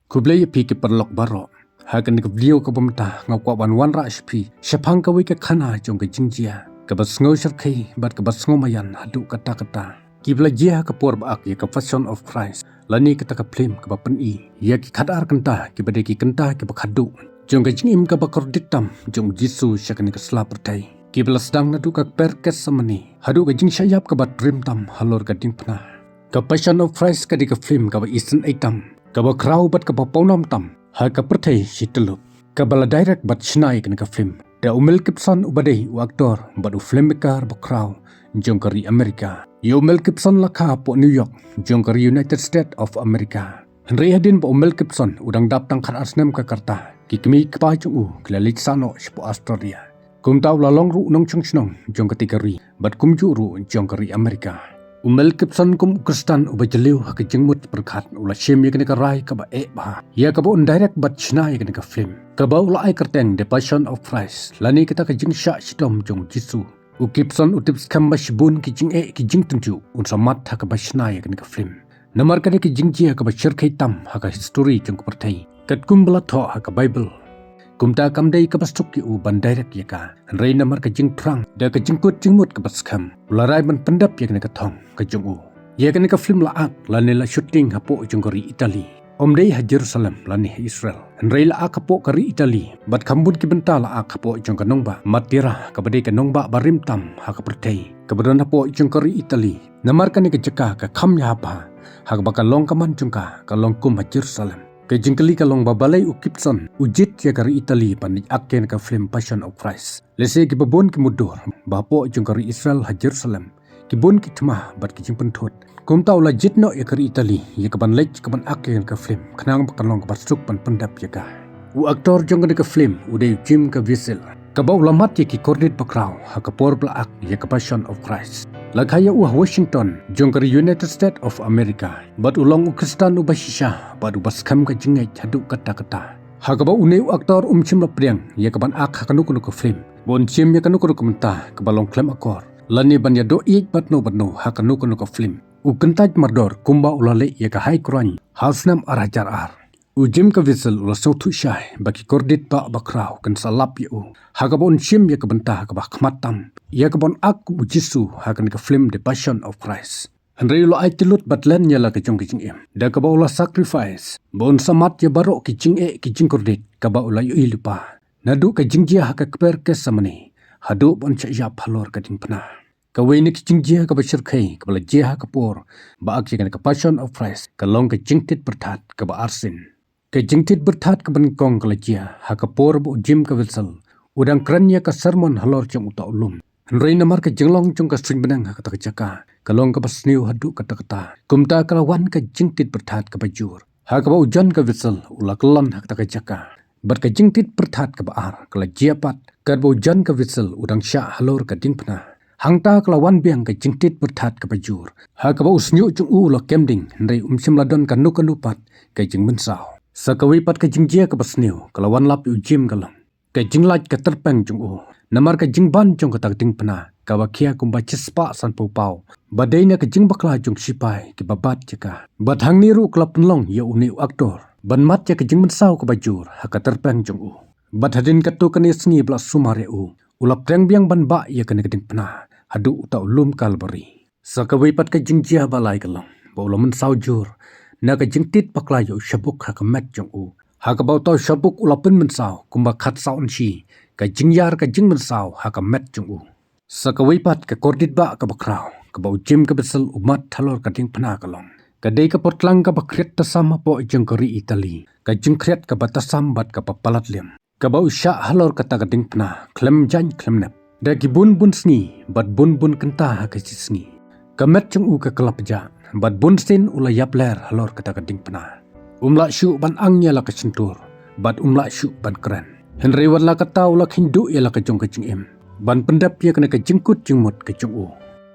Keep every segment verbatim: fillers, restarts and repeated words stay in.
Khublei ïa phi ki paralok baroh. Ha kane ka video kaba mynta nga kwah ban wanrah sha phi shaphang kawei ka khana jong ka jingjia kaba sngew shyrkhei bad kaba sngew maïan haduh katta katta, kiba la jia ha ka por ba ak ïa ka Passion of Christ, lane kata ka phlim kaba pyni ïa ki khatar kynta kiba dei ki kynta kiba khadduh jong ka jingim kaba kordit tam jong u Jisu sha kane ka sla pyrthei, kiba la sdang naduh ka kper Gethsemane haduh ka jingshah ïap kaba triem tam halor ka diengphna. Ka Passion of Christ ka dei ka phlim kaba isynei tam, kaba khraw bad kaba pawnam tam ha ka pyrthei shi tyllup, kaba la direct bad shna ïa kane ka phlim da u Mel Gibson uba dei u actor bad u filmmaker ba khraw jong ka ri America. Ïa u Mel Gibson la kha hapoh New York jong ka ri United States of America. Hynrei hadien ba u Mel Gibson u dang dap tang khatar snem ka rta, ki kmie ki kpa jong u ki la leit sah noh shapoh Australia. Kumta u la long ruh u nongshong shnong jong katei ka ri bad kumjuh ruh jong ka ri America. U Mel Gibson kum u Khristan uba jylliew ha ka jingmut pyrkhat u la shim ïa kane ka rai kaba eh bha ïa kaba un direct bad shna ïa kane ka phlim kaba u la ai kyrteng The Passion of Christ, lane kata ka jingshah shitom jong u Jisu. U Gibson u tip skhem ba shibun ki jingeh ki jingtynjuh un sa mad ha kaba shna ïa kane ka phlim. Namar ka dei ka jingjia kaba shyrkhei tam ha ka histori jong ka pyrthei katkum ba la thoh ha ka Baibl. Kumta kam dei kaba suk ïa u ban direct ïa ka, hynrei namar ka jingthrang da ka jingkut jingmut kaba skhem u la rai ban pyndep ïa kane ka thong ka jong u. Ïa kane ka phlim la ak lane la shooting hapoh jong ka ri Italy, ym dei ha Jerusalem lane ha Israel. Hynrei la ak hapoh ka ri Italy bad kham bun ki bynta la ak hapoh jong ka nongbah Matera kaba dei ka nongbah ba rim tam ha ka pyrthei kaba don hapoh jong ka ri Italy. Namar kane ka jaka ka kham ïahap bha ha kaba ka long ka man jong ka ka long kum ha Jerusalem. Ka jingkylli ka long ba balei u Gibson u jied ïa ka ri Italy ban leit ak ïa kane ka phlim Passion of Christ. Lehse kiba bun ki mutdur ba hapoh jong ka ri Israel ha Jerusalem ki bun ki thma bad ki jingpynthut. Kumta u la jied noh ïa ka ri Italy ïa ka ban leit ka ban ak ïa kane ka phlim khnang ba kan long kaba suk ban pyndep ïa ka. U actor jong kane ka phlim u dei u Jim Caviezel, kaba u la mad ïa ki kordit ba khraw ha ka por ba la ak ïa ka Passion of Christ. La kha ïa u ha Washington jong ka ri United States of America bad u long u Khristan uba shisha bad uba skhem ka jingngeit haduh katta katta. Ha kaba une u actor um shym la pdiang ïa ka ban ak ha kano kano ka phlim, ba un shim ïa kano kano ka bynta kaba long khlem akor lane ban ïadoh ïeit bad no bad no ha kano kano ka phlim. U kyntait mardor kumba u la leh ïa ka High Crime ha u snem ar hajar ar. U Jim Caviezel u la sngewthuh shai ba ki kordit ba ba khraw kin sa lap ïa u ha kaba un shim ïa ka bynta ha kaba khmat tam ïa kaba un ak kum u Jisu ha kane ka phlim The Passion of Christ. Hynrei u la ai tylli bad len ïa la ka jong ka jingim da kaba u la sacrifice ba un sa mad ïa baroh ki jingeh ki jingkordit kaba u la ïohi lypa, naduh ka jingjia ha ka kper Gethsemane haduh ba un shah ïap halor ka diengphna. Kawei na ki jingjia kaba shyrkhei kaba la jia ha ka por ba ak ïa kane ka Passion of Christ ka long ka jingtied pyrthat kaba arsien. Ka jingtied pyrthat kaba nyngkong ka la jia ha ka por ba u Jim Caviezel u dang kren ïa ka sermon halor jong uta u lum. Hynrei namar ka jinglong jong ka suiñ bneng ha kata ka jaka ka long kaba sniew haduh katta katta, kumta ka la wan ka jingtied pyrthat kaba jur ha kaba u Jim Caviezel u la kyllon ha kata ka jaka. Bad ka jingtied pyrthat kaba ar ka la jia pat katba u Jim Caviezel u dang shah halor ka diengphna. Hangta ka la wan biang ka jingtied pyrthat kaba jur ha kaba u shñiuh jong u u la kem ding, hynrei um shym la don kano kano pat ka jingmynsaw. Sa kawei pat ka jingjia kaba sniew ka la wan lap ïa u Jim ka long ka jinglait ka tyrpeng jong u. Namar ka jingban jong kata ka diengphna kaba khia kumba shispah sanphew paw ba dei na ka jingbakla jong ki sipai kiba bat ïa ka. Bad hangne ruh ka la pynlong ïa une u actor ban mad ïa ka jingmynsaw kaba jur ha ka tyrpeng jong u. Bad hadien katto katne sngi ba la sumar ïa u, u la pdiang biang ban bah ïa kane ka diengphna haduh uta u lum Kalbari. Sa kawei pat ka jingjia ba lai ka long ba u la mynsaw jur na ka jingtied bakla ïa u shabuk ha ka met jong u, ha kaba uta u shabuk u la pynmynsaw kumba khatsaw inshi ka jingïar ka jingmynsaw ha ka met jong u. Sa kawei pat ka kordit ba kaba khraw kaba u Jim Caviezel u mad halor ka diengphna ka long ka dei ka por tlang kaba khriat tasam hapoh jong ka ri Italy, ka jingkhriat kaba tasam bad kaba palat liam, kaba u shah halor kata ka diengphna khlem jaiñ khlem nep da ki bun bun sngi bad bun bun kynta ha ka shi sngi. Ka met jong u ka kylla pjah bad bunsien u la ïap ler halor kata ka diengphna. Um lah shuh ban ang ïa la ka shyntur bad um lah shuh ban kren. Hynrei wat la katta u la kheiñ duh ïa la ka jong ka jingim ban pyndep ïa kane ka jingkut jingmut ka jong u.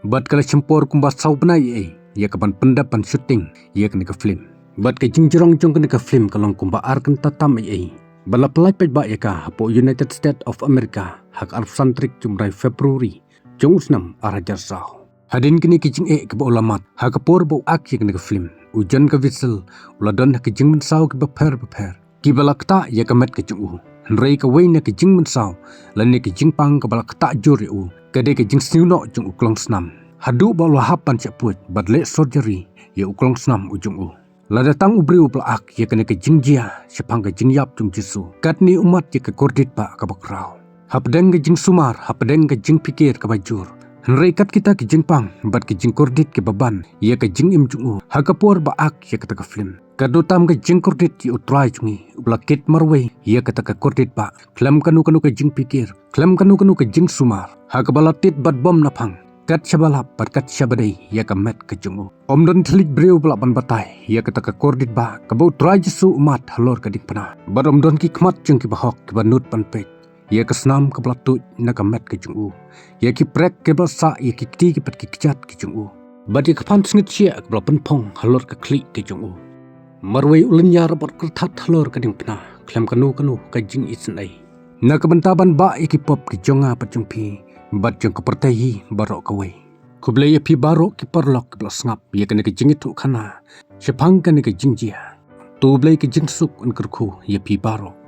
Bad ka la shim por kumba saw bnai ei ei ïa ka ban pyndep ban shooting ïa kane ka phlim. Bad ka jingjrong jong kane ka phlim ka long kumba ar kynta tam ei ei ba la pynlait paidbah ïa ka hapoh United States of America ha ka arphew san tarik jong u bnai February jong u snem ar hajar saw. Hadien kine ki jingeh kiba u la mad ha ka por ba u ak ïa kane ka phlim, U John Caviezel u la don ha ki jingmynsaw kiba pher bapher kiba la ktah ïa ka met ka jong u. Hynrei kawei na ki jingmynsaw lane ki jingpang kaba la ktah jur ïa u ka dei ka jingsniew noh jong u klongsnam. Haduh ba u la hap ban shah pud bad leh surgery ïa u klongsnam u jong u. Lada tang u briew ba la ak ïa kane ka jingjia shaphang ka jingïap jong u Jisu, katne u mad ïa ka kordit bah kaba khraw. Hapdeng ka jingsumar, hapdeng ka jingpikir kaba jur, hynrei kat kita ki jingpang bad ki jingkordit kiba ban ïa ka jingim jong u ha ka por ba ak ïa kata ka film, katno tam ka jingkordit ïa U Trai jong ngi, u la kit marwei ïa kata ka kordit bah khlem kano kano ka jingpikir, khlem kano kano ka jingsumar, ha kaba la tied bad bom naphang kat shaba lap bad kat shaba dei ïa ka met ka jong u. Ym don thylliej briew ba lah ban batai ïa kata ka kordit bah kaba U Trai Jisu u mad halor ka diengphna. Bad ym don ki khmat jong ki bahok kiba nud ban peit ïa ka snam kaba la tuid na ka met ka jong u, ïa ki prek kiba la sah ïa ki kti ki bad ki kjat ki jong u, bad ïa ka phan sngewsih kaba la pynphong halor ka khlieh ka jong u. Marwei u lynñiar bad kyrthat halor ka diengphna khlem kano kano ka jingisynei, na ka bynta ban bah ïa ki pop ki jong nga bad jong phi bad jong ka pyrthei hi baroh kawei. Khublei ïa phi baroh ki paralok kiba la sngap ïa kane ka jingïathuhkhana shaphang kane ka jingjia. To U Blei ka jingsuk un kyrkhu ïa phi baroh.